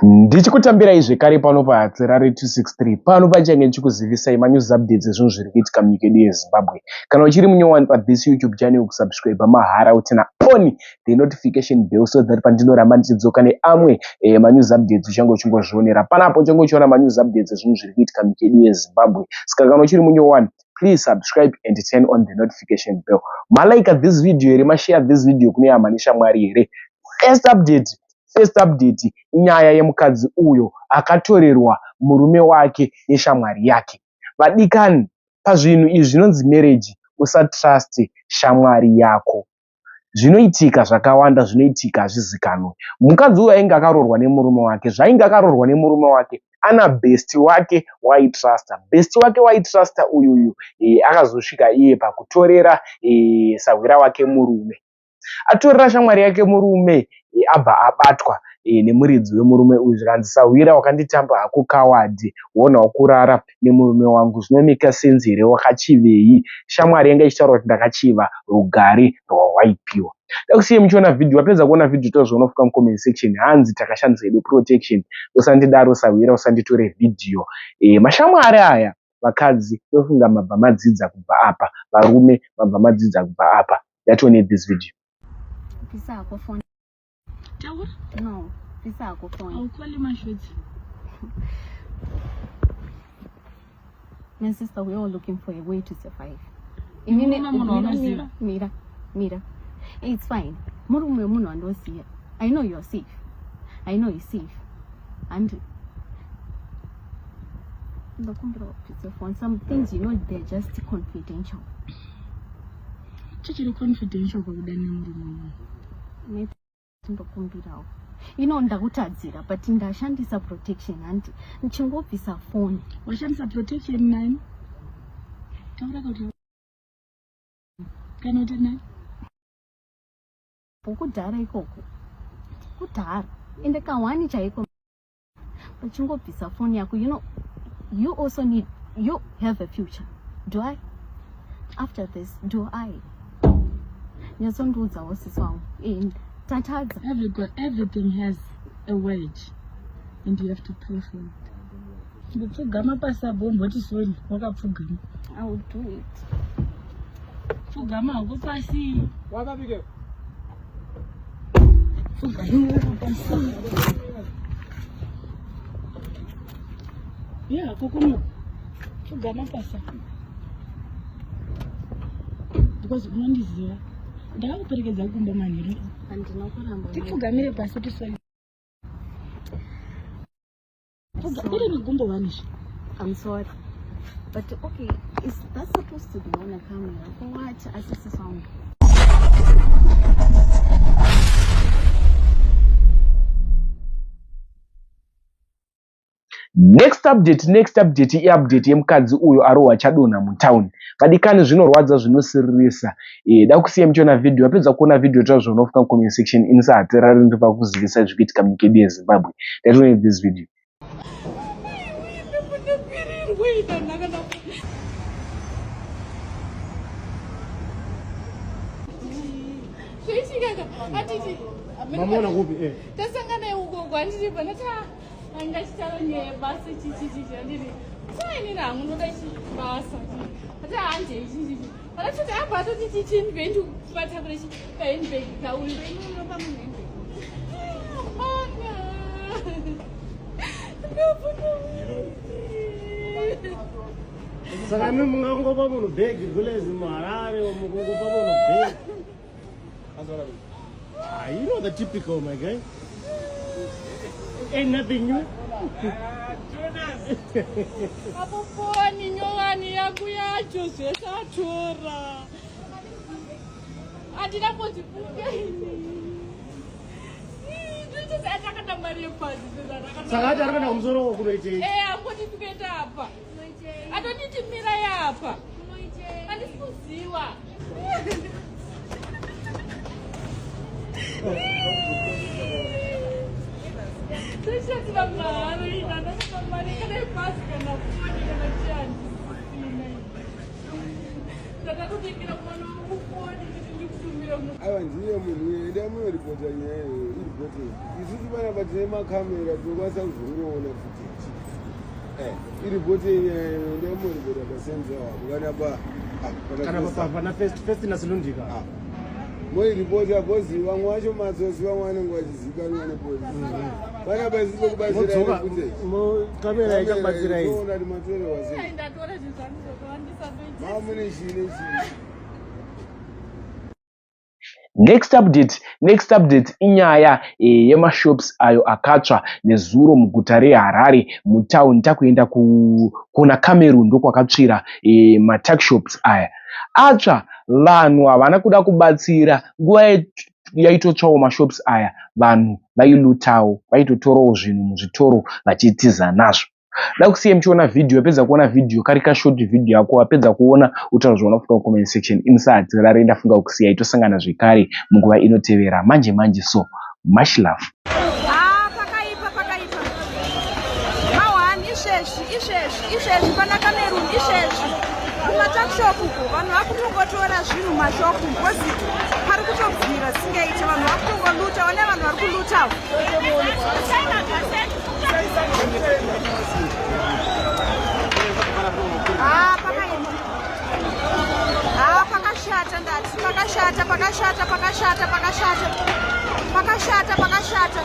Ndichikutambirai zvekare pano paHatirare 263 pano pachange ndichikuzivisai manews updates ezvinhu zviri kuitika munyika yedu yeZimbabwe. Kana uchiri munyowani pathis YouTube channel kusubscribe mahara utina on the notification bell so that pandinoramba ndichidzoka neamwe manews updates uchange uchingozvionera. Panapo uchange uchiona manews updates ezvinhu zviri kuitika munyika yedu yeZimbabwe. Saka kana uchiri munyowani, please subscribe and turn on the notification bell. Malike this video here, mashare this video kune hama neshamwari here. First update inyaya yemukadzi uyo akatorerwa murume wake neshamwari yake. Vadikani, pazvinhu izvi zvinonzi marriage, usatrust shamwari yako. Zvinoitika zvakawanda, zvinoitika hazvizikanwi. Mukadzi uyu ainge akaroorwa nemurume wake. Zvainge akaroorwa nemurume wake, ana bestie wake waitrusta. Bestie wake waitrusta uyuyu akazosvika iye pakutorera sahwira wake murume. Atorera shamwari yake murume, abva abatwa nemuridzi wemurume uyu. Zvikanzi, "Sahwira, wakanditamba hako kawadhi, wonawo kurara nemurume wangu, zvinomeka sense here? Wakachivei?" Shamwari yanga ichitaura kuti, "Ndakachiva rugare rwawaipiwa." Dakusiye muchiona vhidhiyo. Wapedza kuona vhidhiyo, tozviona fuka mucomment section. Hanzi, "Takashandisa hedu protection. Usandidaro sahwira, usanditore vhidhiyo." Mashamwari aya, vakadzi, tofunga mabva madzidza kubva apa, varume mabva madzidza kubva apa. Ngatione this video. Bvisa hako phone. Taura. No, bvisa hako phone. Haukwali mashoti. My sister, we're all looking for a way to survive. Murume munhu waunoziva? Mira, mira. It's fine. Murume wemunhu wandoziva. I know you're safe. I know you're safe. And ndokumbira ubvise phone. Some things, they're just confidential. Chichiri confidential pakuda nemurume munhu? Maybe ndokumbirawo. Ndakutadzira, but ndashandisa protection, handi? Ndichingobvisa phone. Washandisa protection nani? Taura kuti kana kuti nani? Kudhara ikoko, kudhara, ende kahwani chaiko. Uchingobvisa foni yako. You also need, you have a future. Do I after this? Do I nyatsondiudzawo, sisi wangu, tatadza. Everything has a wage and you have to pay for it. Ngopfugama pasi apo, umboti sorry wakapfugama. I will do it. Pfugama hako pasi. Pfugama pasi ya kokono, pfugama pasi apo because unondiziva, ndakakuperekedza kumba manheru. Handina kuramba. Tipfugamire pasi, tisori iri migumbo vanizvi. I'm sorry. But okay, is that supposed to be on a camera? For what? Asisi song. Next update, next update iupdate yemukadzi uyo arohwa chadonha mutauni. Vadikani, zvinorwadza, zvinosiririsa. Da kusiya muchiona vhidhiyo. Wapedza kuona vhidhiyo, tazviona kufika comment section. Ini saHatirari ndopa kuzivisa zviri kuitika munyika yedu yeZimbabwe. Ndatione this video. Zvoitikaka atiti. Mamuona kupi? Tasangana ukoko, handiti? Panata angachitaura nyaya yebasa, chichichichi, handiti? Sainini hangu ndoda chibasa, ati hande chichichi, anatoti abva atoti chichinbhendi kupatakura chihandbag kauyu. Hapana. Saka imi mungangopa munhu bhegi gulezi muHarare, mukungopa munhu bhegi? Ah, you know the typical, my guy. Ain't nothing new. Apo foni nyowani yangu yacho zvese atora, handina mbozvifunga ini. Atakada mari yebhazi. Saka ati ari kuenda kumusoro kunoitei? Angoti tikuenda apa, atonditi mira yapa, handisi kuziva. Toshandira mahara ina, handana mari kana yebhazi kana foni kana chihandisina. Ndakatotengera mwana wangu foni kuti ndikutumira. Aiwa, ndiye munhu uyo, endai munoripota nyaya iyoyo iri. Iripoti isusu panapa tine makamera tinokwanisa kuzongoona footage. Eh, iripoti yenyaya ndamoripota pasenza wako kana pa ah, Kana pana first first nasilundika. Ah. Moiripota bhozi vamwe vacho matsotsi vamwe vanenge vachizikanwa nepolisi. Panapa isusu tokubatsirai nefootage. Kamera ichakubatsirai. Toona kuti matorerwa sei. Ndatora zvinhu zvangu zvakawandisa ndoita. Mamune chii nechii. Next update, next update inyaya yemashops ayo akatsva nezuro muguta reHarare mutown takuenda kuna Cameroon ndokwakatsvira matuckshops aya. Atsva vanhu havana kuda kubatsira nguva yaitotsvawo mashops aya vanhu vailutawo vaitotorawo zvinhu muzvitoro vachitiza nazvo. Ndakusiya muchiona vhidhiyo wapedza kuona vhidhiyo kari kashort vhidhiyo yako wapedza kuona utaura zvaunofunga kucomment section inisahatirare ndafunga kusiya tosangana zvekare munguva inotevera manje manje so much love. Ah, pakaipa pakaipa mahwani izvezvi izvezvi izvezvi pana Cameroon izvezvi kumatakshop uko vanhu vakutongotora zvinhu mashopu because pari kutobvira singaite vanhu vakutongoluta vane vanhu vari kulutawo. Ah, pakaipa. Ah, pakashata ndati pakashata pakashata pakashata pakashata pakashata pakashata.